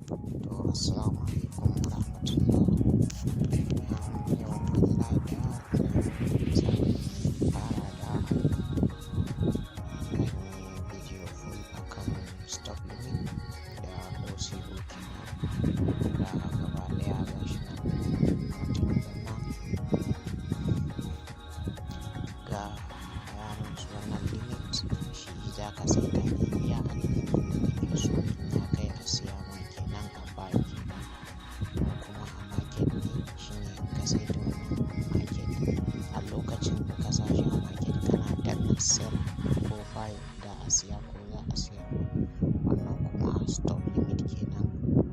To, assalamu alaikum warahmatullah. Yau Allah da zan fara da zan yi bidiyo full akan stop limit da OCO kenan da gaba ɗaya. Gashi nan mutum danna ga bayanin su. Wannan limit shi za ka saita ne iya adadin yadda kake so, in ya kai a siya ma kenan, a buy kenan. In kuma a market ne, shine in ka saita wannan market, a lokacin da ka sa shi a market, kana danna sell ko buy da a siya ko za a siyar ma. Wannan kuma stop limit kenan,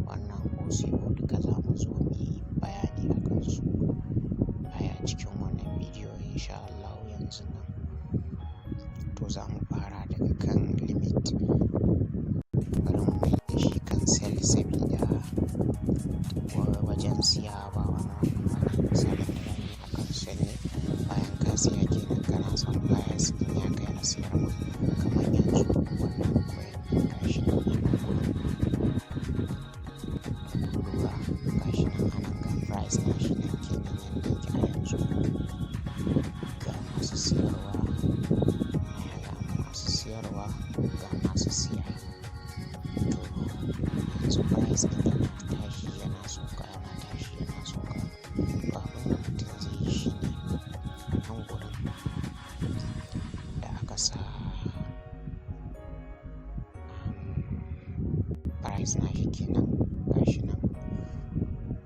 wannan OCO, duka za mu zo mu yi bayani a kansu a cikin wannan bidiyo insha Allahu yanzun nan. To, za mu fara daga kan limit. Bari mu mai da shi kan sell sabida wajen siya ba wani wannan bane. Misalin da zamu yi akan sell ne, bayan ka siya kenan, kana son buyers in ya kai a siyar ma. Kamar yanzu wannan coin ɗin, gashi nan a nan gurin. Kun lura, gashi nan a nan, ga price nashi nan kenan yanda yake a yanzu. Ga masu siyarwa, ga masu siyarwa, ga masu siya. To, yanzu price ɗin yana tashi yana sauka, yana tashi yana sauka. To, abin da mutum zai yi shine a nan gurin da aka sa price nashi kenan, gashi nan.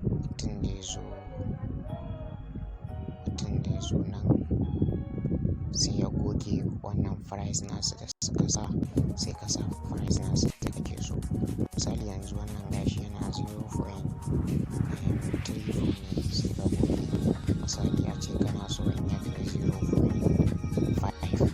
Mutum da ya zo nan sai ya goge wannan price nasu da suka sa, sai ka sa price nasu da kake so. Misali yanzu wannan gashi yana 0.34 ne, sai ka goge. Misali ace kana so in ya kai 0.5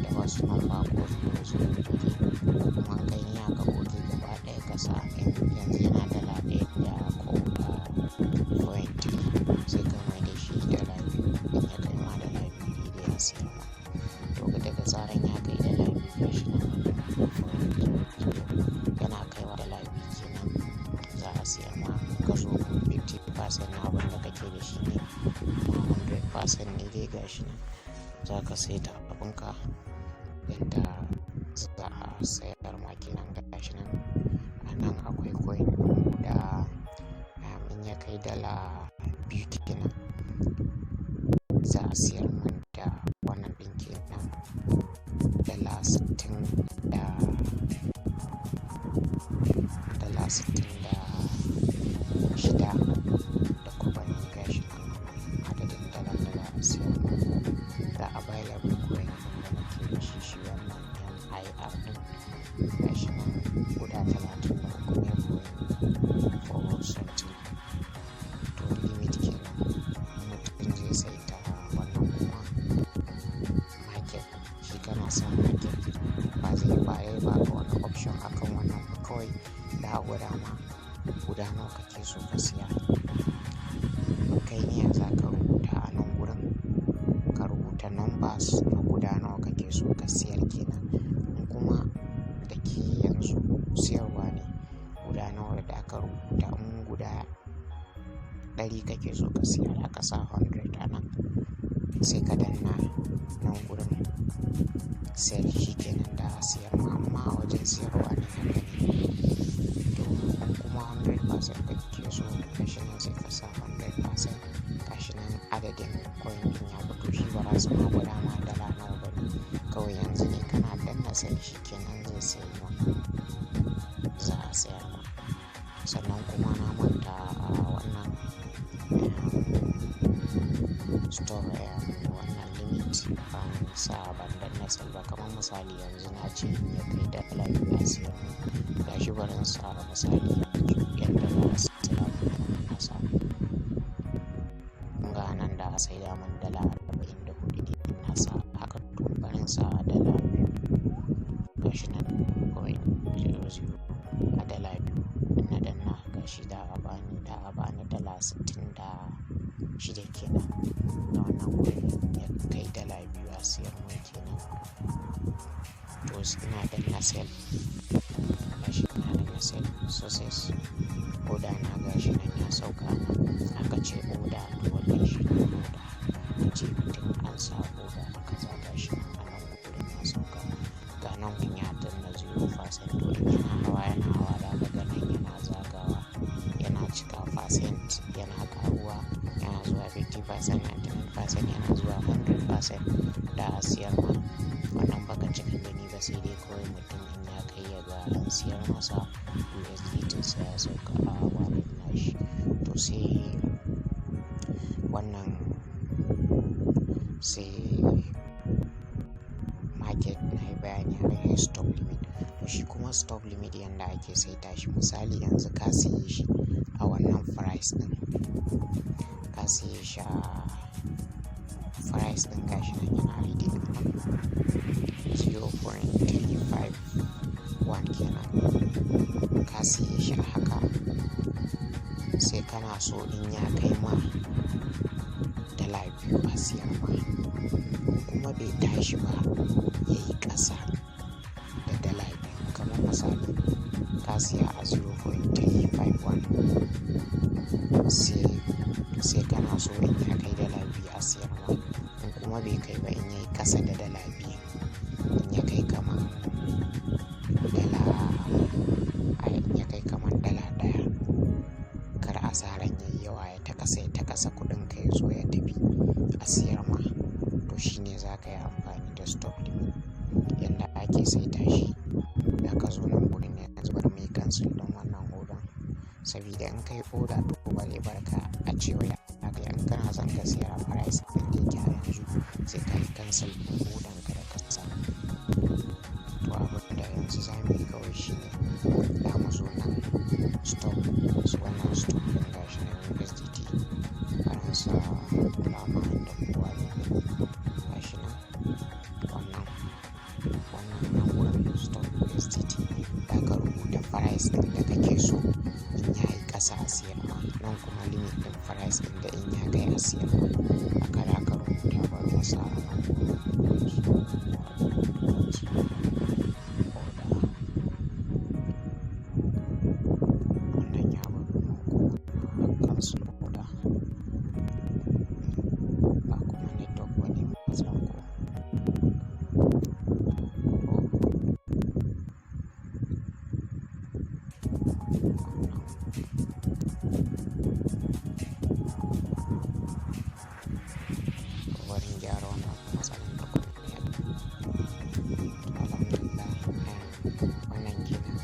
da wasu number ko 0.03, ko kuma in kai niyya ka goge gaba ɗaya, ka sa in yanzu yana $1 da ko 0.3, sai ka mai da shi $2. In ya kai ma $2 daidai, a siyar ma. To, daga zaran ya kai $2, gashi nan wannan 0.00 yana kaiwa $2 kenan, za a siyar ma. In ka zo 50% na abin da kake da shi ne, 100% ne dai, gashi nan za ka saita abunka yadda za a sayar ma kenan. Gashi nan a nan akwai coin ɗin guda, in ya kai $2 kenan, za a siyar mun da wannan ɗin kenan, $60 da $66 da kwabanni. Gashi nan adadin dalar da za a siyar mun da available coin ɗin da nake da shi, shi wannan MIR ɗin, gashi nan guda 33 ne point four something. To, limit kenan mutum zai saita. Wannan kuma market, shi kana sa market ba zai ba baka wani option akan wannan ba, kawai da a gwada ma guda nawa kake so ka siya. In kai niyya, za ka rubuta a nan gurin, ka rubuta numbers na guda nawa kake so ka siyar kenan. In kuma da ke yanzu siyarwa ne, guda nawa da aka rubuta, in guda 100 kake so ka siya, za ka sa 100 a nan, sai ka danna nan gurin sell, shi kenan da a siyar ma. Amma a wajen siyarwa ne haka ne. To, in kuma 100% kake so, gashi nan sai ka sa 100%. Gashi nan adadin coin ɗin ya fito. Shi ba za su ma gwada ma dala nawa bane. Kawai yanzu ne kana danna sell, shi kenan zai sayi ma, za a sayar ma. Sannan kuma na manta a wannan store, wannan limit ban sa, ban danna sell ba. Kamar misali yanzu na ce in ya kai $2 a siyar mun. Gashi bari in sa misali yanzu yanda za a saya mun, na sa. Kun ga nan da a saida mun $44 ne in na sa haka. To, bari in sa $2. Gashi nan 0.00 a $2. In na danna, gashi da a bani $66 kenan. Da wannan coin ya kai $2 a siyar mun kenan. To, ina danna sell, gashi ina danna sell. Success. Order na gashi nan ya sauka. Aka ce order, to wannan shi ne order. Ka ce mutum an sa order na kaza, gashi nan a nan gurin ya sauka. Ga nan gun ya danna 0%. To in yana hawa, yana hawa, za ka ga nan yana zagawa, yana cika percent, yana ƙaruwa, yana zuwa 50%, 99%, yana zuwa 100% da a siyar ma. Wannan baka cika gani ba, sai dai kawai mutum in ya kai ya ga an siyar masa, USDT sa ya sauka a wallet nashi. To sai wannan, sai market, na yi bayani akan stop limit. To shi kuma stop limit, yanda ake saita shi, misali yanzu ka siye shi a wannan price ɗin. Ka siye shi a price ɗin, gashi nan yana reading a nan 0.351 kenan. Ka siye shi a haka, sai kana so in ya kai ma 2 dala a siyar ma. Kuma bai tashi ba, ya yi ƙasa da 2 dala. Kamar misali ka siya a 0.351, sai kana so in ya kai 2 dala a siyar ma. In kuma bai kai ba, in ya yi ƙasa da 2 dala, in ya kai kaman dala, ai in ya kai kaman 1 dala, kar asaran yayi yawa, ya ta ƙasa, ya ta ƙasa, kuɗin ka ya zo ya tafi, a siyar ma. To shine za ka yi amfani da stop limit. Yanda ake saita shi, da ka zo nan gurin, yanzu bari muyi cancel ɗin wannan order. Sabida in kai order, to ba zai barka a ce wai aka yi. In kana son ka siyar a price ɗin da yake a yanzu, sai ka yi cancel ɗin order ka da ka sa. To abin da yanzu za mu yi kawai shine za mu zo nan stop, su wannan stop ɗin, gashi nan USDT. An sa alama inda kowa zai gani. Gashi nan wannan nan wurin stop USDT, da ka rubuta price ɗin da kake so in ya yi ƙasa a siyar ma. Nan kuma limit ɗin price ɗin da in ya kai a siyar ma. Haka za ka rubuta. Bari mu sa a nan gurin. So order. Wannan ya bar mu kuma cancel order. Ba kuma network bane matsalan ko. To wannan, bari in gyara wannan matsalan tukun. To alhamdulillah, wannan kenan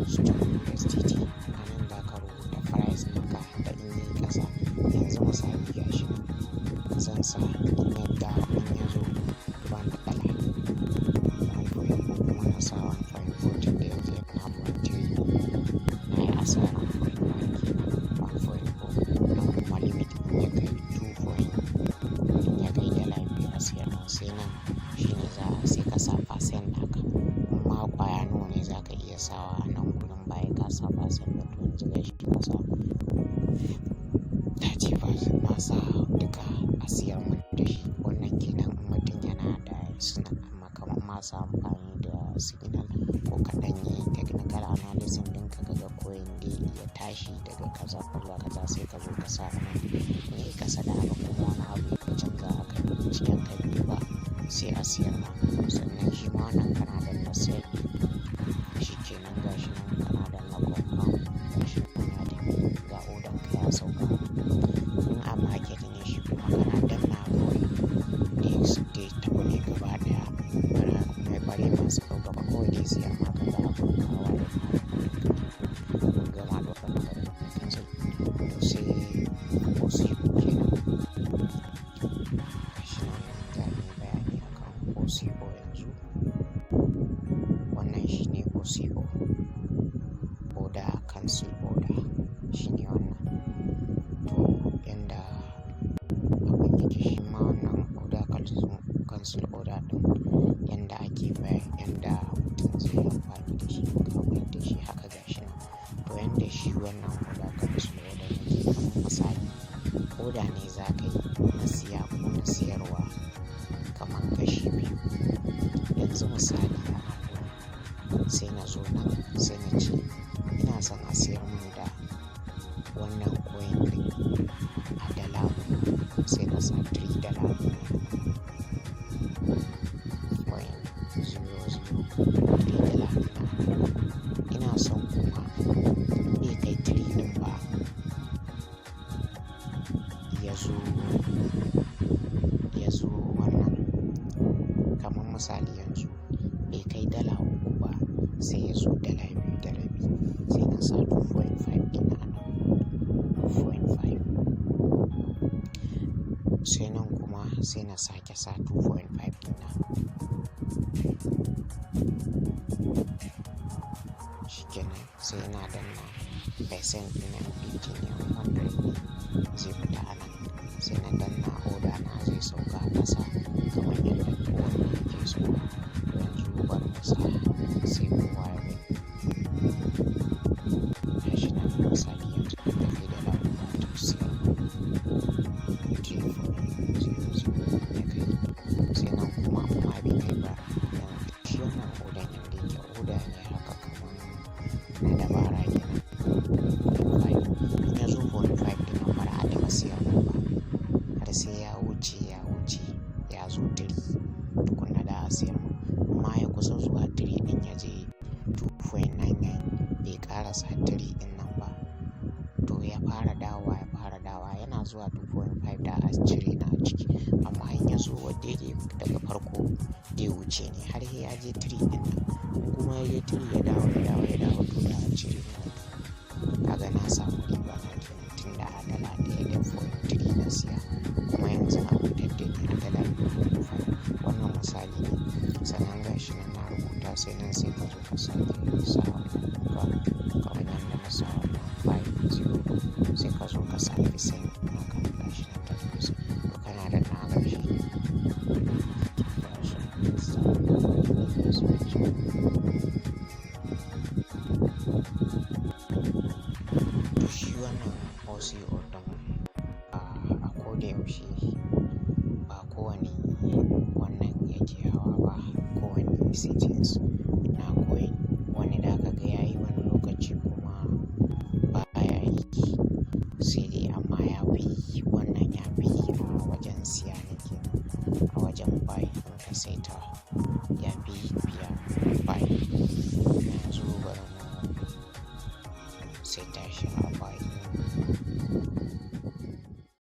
stop USDT. A nan za ka rubuta price ɗinka da in yayi ƙasa. Yanzu misali gashi nan zan sa in yadda in ya zo 1 dala, 1.4, kuma na sa 1.4, tunda yanzu yana 0.3, na yi asaran 0.1 kenan, 1.4. Nan kuma limit, in ya kai 2 point, in ya kai 2 dala a siyar ma. Sai nan shine za sai ka sa percent naka. In ma ƙwaya nawa ne za ka iya sawa a nan gurin, ba sai ka sa percent ba. To yanzu gashi na sa 30%, na sa duka a siyar mun da shi. Wannan kenan. In mutum yana da suna kamar masu amfani da signal, ko kaɗan yi technical analysis ɗinka, ka ga coin dai iya tashi daga kaza zuwa kaza, sai ka zo ka sa a nan. In yayi ƙasa da haka, kuma wani abu ya canza aka binciken ka bai ba, sai a siyar ma. Sannan shi ma wannan kana danna sell, shi kenan, gashi nan kana danna confirm, gashi nan ya tafi, ga order ka ya sauka. In a market ne shi kuma, kana danna kawai dai tafi ne gaba ɗaya. Bara mai bare ma sauka ba, kawai dai siyar ma ka ga abun ka wallet naka, kuɗin ka. Mun gama da wannan, bari mu cancel. To sai OCO kenan. Gashi nan za mu yi bayani akan OCO yanzu. Wannan shine OCO, order cancel order shine wannan. To yanda abun yake shi ma wannan order cancel order ɗin, yanda ake bayar, yanda mutum zai yi amfani da shi, ka mayar da shi haka, gashi nan. To yanda shi wannan order cancel order yake, kamar misali order ne za ka yi na siya ko na siyarwa kamar kashi biyu. Yanzu misali a nan gurin sai na zo nan, sai na ce ina Ina son a siyar mun da wannan coin ɗin a dala 4, sai na sa 3 dala 0.003 dala ɗina. Ina son kuma in bai kai 3 ɗin ba, ya zo wannan, kamar misali yanzu bai kai dala 3 ba, sai ya zo dala 2.5, sai na sa 2.5 ɗina a nan, 2.5. Sai nan kuma sai na sake sa 2.5 ɗina. Shikenan, sai ina danna percent ɗina, 50 ne, 100 ne, zai fita a nan. Sai na danna order na, zai sauka a ƙasa kamar yadda kowanne yake sauka. To, yanzu bari mu sa sai kowa ya gani. Gashi nan, misali yanzu ya kai dala 3, to siyar mun 3.00 ya kai. Sai nan kuma amma bai kai ba. Yanzu shi wannan order yanda yake, order ne haka kaman na dabara kenan. 0.5, in ya zo 0.5 ɗin nan, ba za a taɓa siyar mun ba har sai ya wuce, ya wuce, ya zo 3 tukuna za a siyar mun. Amma ya kusa zuwa 3 ɗin, ya je 2.99, bai ƙarasa 3 ɗin nan ba. To, ya fara dawowa, ya fara dawowa, yana zuwa 2.5 da a cire ni a ciki. Amma in ya zo daidai daga farko, zai wuce ne har sai ya je 3 ɗin nan. In kuma ya je 3, ya dawo, ya dawo, ya dawo, to za a cire ni. Kaga na samu riba na kenan, tun da a dala 1.3 na siya kuma yanzu an fitar da ni a dala 2.5. Wannan misali ne. Sannan gashi nan na rubuta, sai nan sai ka zo ka sake sa wannan ɗinka kamar yadda na sa wannan 50, sai ka zo ka sa percent naka, gashi nan 30%. To, kana dannawa, gashi gashi nan sa switch. To, shi wannan OCO ɗin a ko da yaushe ba kowane wannan yake hawa ba, kowane settings na coin. Wani da ka ga yayi, wani lokaci kuma baya yi, sai dai amma ya fi wannan, ya fi a wajen siya ne kenan, a wajen buy in ka saita ya fi biya.